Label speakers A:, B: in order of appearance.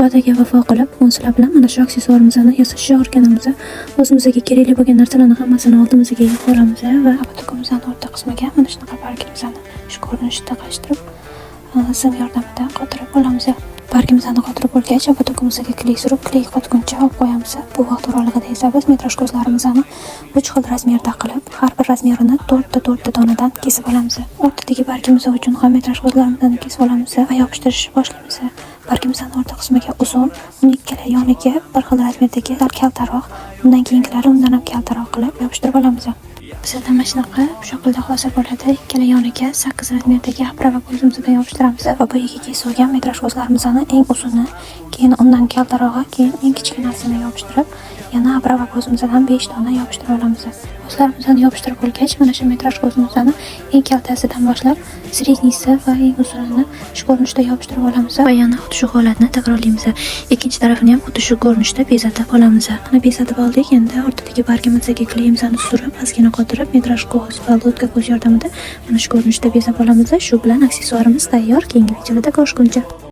A: Va'daga vafo qilib, bugun sizlar bilan mana shu aksessuarimizni yasashni o'rganamiz. O'zimizga kerakli bo'lgan narsalarni hammasini oldimizga yig'ib olamiz va ободок imizni o'rta qismiga mana shunaqa bargimizni shu ko'rinishda qashtirib, sim yordamida qotirib olamiz. Bargimizni qotirib bo'lgach, ободок imizga клей surib, клей qotguncha olib qo'yamiz. Bu vaqt oralig'ida esa biz metraj ko'zlarimizni 3 xil размер da qilib, har bir размер ini to'rtta to'rtta donadan kesib olamiz. O'rtadagi bargimiz uchun ham metraj ko'zlarimizni kesib olamiz va yopishtirishni boshlaymiz. Bargimizni o'rta qismiga uzun, uni ikkala yoniga bir xil размер dagi sal kaltaroq, undan keyingilari undan ham kaltaroq qilib yopishtirib olamiz. Bizada mana shunaqa shaklda hosil bo'ladi. Ikkala yoniga 8 размер dagi оправа ko'zimizdan yopishtiramiz va boyagi kesib olgan metraj ko'zlarimizni eng uzuni, keyin undan kaltarog'i, keyin eng kichkinasini yopishtirib, yana оправа ko'zimizdan 5 dona yopishtirib olamiz. Ko'zlarimizni yopishtirib bo'lgach, mana shu metraj ko'zimizni eng kaltasidan boshlab средний si va eng uzunini shu ko'rinishda yopishtirib olamiz va yana xuddi shu holatni takrorlaymiz. Ikkinchi tarafini ham xuddi shu ko'rinishda bezatib olamiz. Mana, bezatib oldik. Endi o'rtadagi bargimizga клей imizni surib, ozgina qotirib, metraj ko'z va лодка ko'z yordamida mana shu ko'rinishda bezab olamiz. Shu bilan aksessuarimiz tayyor. Keyingi videolarda ko'rishguncha.